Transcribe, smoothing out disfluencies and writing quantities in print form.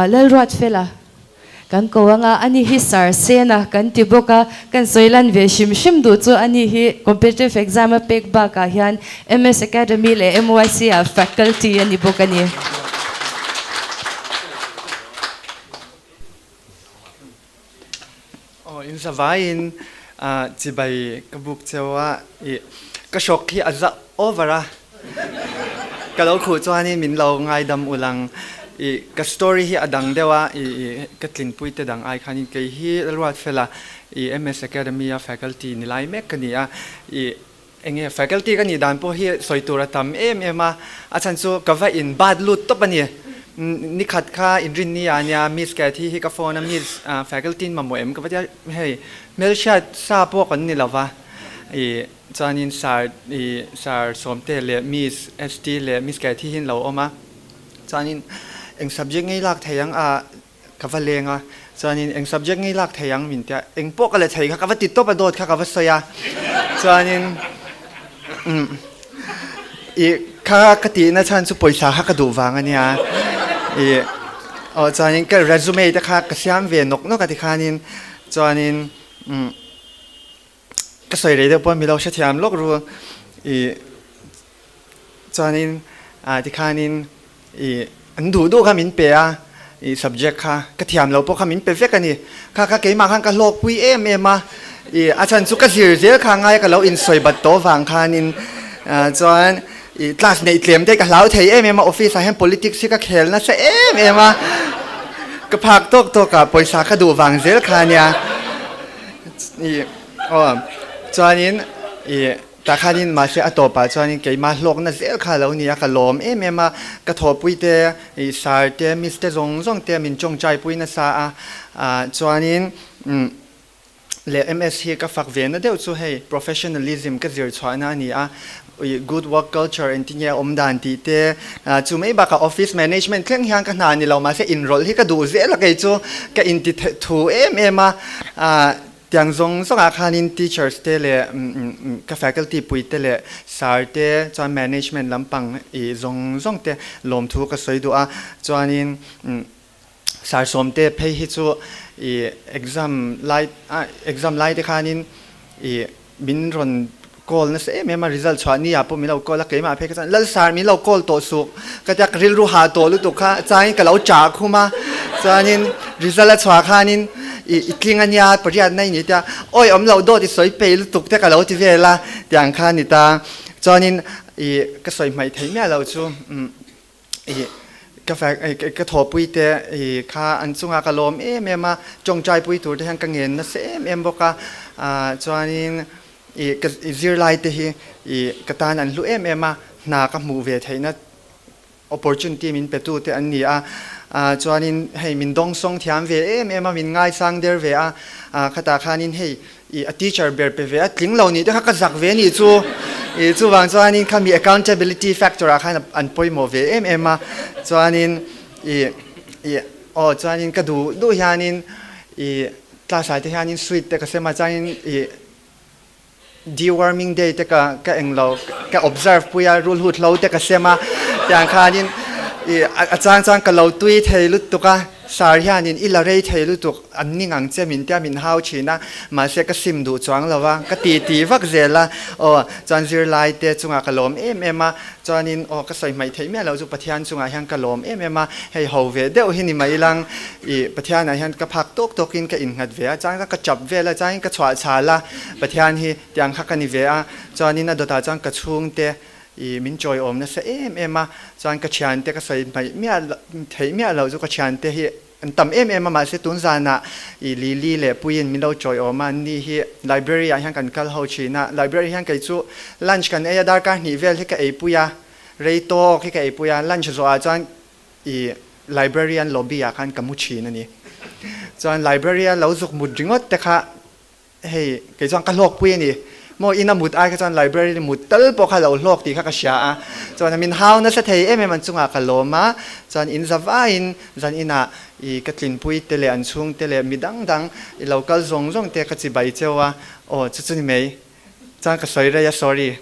Lalruatfela kan ko anga ani hi Sir Sena kan ti bawk a, kan sawi lan ve hrim hrim duh chu ani hi competitive exam a pek bakah hian MS Academy leh MYC ah faculty a ni bawk a ni. Aw in zavaiin chibai ka buk cheu a, i ka hrawk hi a za over a, ka lo khuh chuanin min lo ngaidam ulang, i ka story hi a dang deuh a, i ka tlinpui te dang ai khanin kei hi Lalruatfela i MS Academy a faculty ni lai mek ka ni a, i enge faculty ka nih dan pawh hi sawi tur a tam em em a, a chhan chu ka va in bat lut tawp a ni. Nikhat kha inrinni ah nia Miss Cathy hi ka phone a, Miss faculty in mamawh em ka va tia, hei hmelhriat sa pawh kan ni lo va, ih chuanin sir ih sir Sawmte leh Miss ST leh Miss Cathy hi an lo awm a, chuanin eng subject ngei lak thei ang a Ka va leng a, chuanin eng subject nge i lak thei ang min tia, eng pawh ka la thei kha ka va ti tawp a dawt kha ka va sawi a, chuanin umm i kha ka tihna chhan chu pawisa kha ka duh vang a nia, i aw chuanin ka resume te kha ka siam ve nawk nawk a tikhanin chuanin umm ka sawi rei deuh pawh mi lo hrethiam lawk ru i Chuanin tikhanin i an duh duh kha min pe a, i subject kha ka thiam lo pawh kha min pe vek a ni. Kha kha keimah khan ka hlawkpui em em a, i a chhan chu ka zir zel kha ngai ka lo insawi bat tawh vang khanin chuan i class neih tlem te ka hlau thei em em a, office ah hian politics hi ka khel nasa em em a, ka phak tawk tawk ah pawisa ka duh vang zel kha nia. I aw chuanin i. Tah khanin mahse a tawpah chuanin keimah hlawkna zel kha a lo ni a, ka lawm em em a, ka thawhpui te, ih sar te, miss te zawng zawng te min tawngtaipui nasa a, ah chuanin umm leh MS hi ka fak ve na deuh chu hei professionalism ka zir chhuahna a ni a, ih good work culture engtin nge a awm dan tih te, ah chu mai bakah office management thleng hian ka hna ni lo mahse inrawlh hi ka duh zel a kei chu ka inti thu em em a, ah. Tiang zawng zawngah khanin teachers te leh ka faculty pui te leh sir te chuan management lampang ih zawng zawng te lawmthu ka sawi duh a, chuanin sir sawm te phei hi chu ih exam lai exam lai te khanin ih min rawn call nasa em em a, result chhuah ni ah pawh min lo call a, keimah phei kha chuan Lal sir min lo call tawh suh ka tia ka rilru hah tawh lutuk kha chuanin ka lo chah khum a, chuanin result a chhuah khanin ih i tling ania pariat na i ni tia awi awm loh dawt i sawi peih lutuk te ka lo ti vel a tiang kha a ni ta, chuanin ih ka sawi hmaih theih miah loh chu umm. Ih ka fak ka thawhpui te ih kha an chungah ka lawm em em a, tawngtaipui tur te hian ka ngen nasa em em bawk a, ah chuanin ih ka zirlai te hi ih ka tan an hlu em em a, hna ka hmuh ve theihna opportunity min pe tu te an ni a, ah chuanin hei min dawngsawng thiam ve em em a, min ngaisang der ve a, ah khatah khanin hei I a teacher ber pe ve a tling lo nih te kha ka zak ve nih chu. I chuvang chuanin khami accountability factor ah khan an pawimawh ve em em a. Chuanin i i aw chuanin ka duh duh hianin i class ah te hianin sweet te ka sem a chuanin i deworming day te ka ka englo ka observe pui a rulhut hlo te ka sem a tiang khanin i a chang chuan ka lo tui thei lutuk a. Sir hianin i la rei thei lutuk, an ning ang che min tia min hau thin a, mahse ka sim duh chuang lo a, ka ti ti vak zel a, aw chuan zirlai te chungah ka lawm em em a, chuanin aw ka sawi hmaih theih miah loh chu Pathian chungah hian ka lawm em em a, hei ho ve deuh hi ni mai ilang, ih Pathianah hian ka phak tawk tawkin ka innghat ve a, chuan ka chap vel a, chuanin ka chhuah chhal a, Pathian hi tiang kha ka ni ve a, chuanin a dawtah chuan ka chhungte I min chawiawm nasa em em a, chuan ka thiante ka sawi hmaih miah theih miah loh chu ka thiante hi an tam em em a, mahse tun zanah i Lily leh Puiin min lo chawiawm a, anni hi library ah hian kan kal ho thin a, library hian kei chu lunch kan ei a, darkar hnih vel hi ka eipui a, rei tawk hi ka eipui a, lunch zawhah chuan i librarian lobby ah khan ka mu thin a ni. Chuan library a lo zuk mut ringawt te kha Hei, kei chuan ka hlawkpui a ni. Maw ina mut ai kha chuan library mut tal pawh kha lo hlawk tih kha ka hria a. Chuan min hau nasa thei em em an chungah ka lawm a. Chuan in za vaiin zan inah i ka tlinpui te leh an chhung te leh mi dang dang i lo kal zawng zawng te ka chibai cheu a. Aw, chu chu ni mai. Chuan ka sawi rei a, sorry.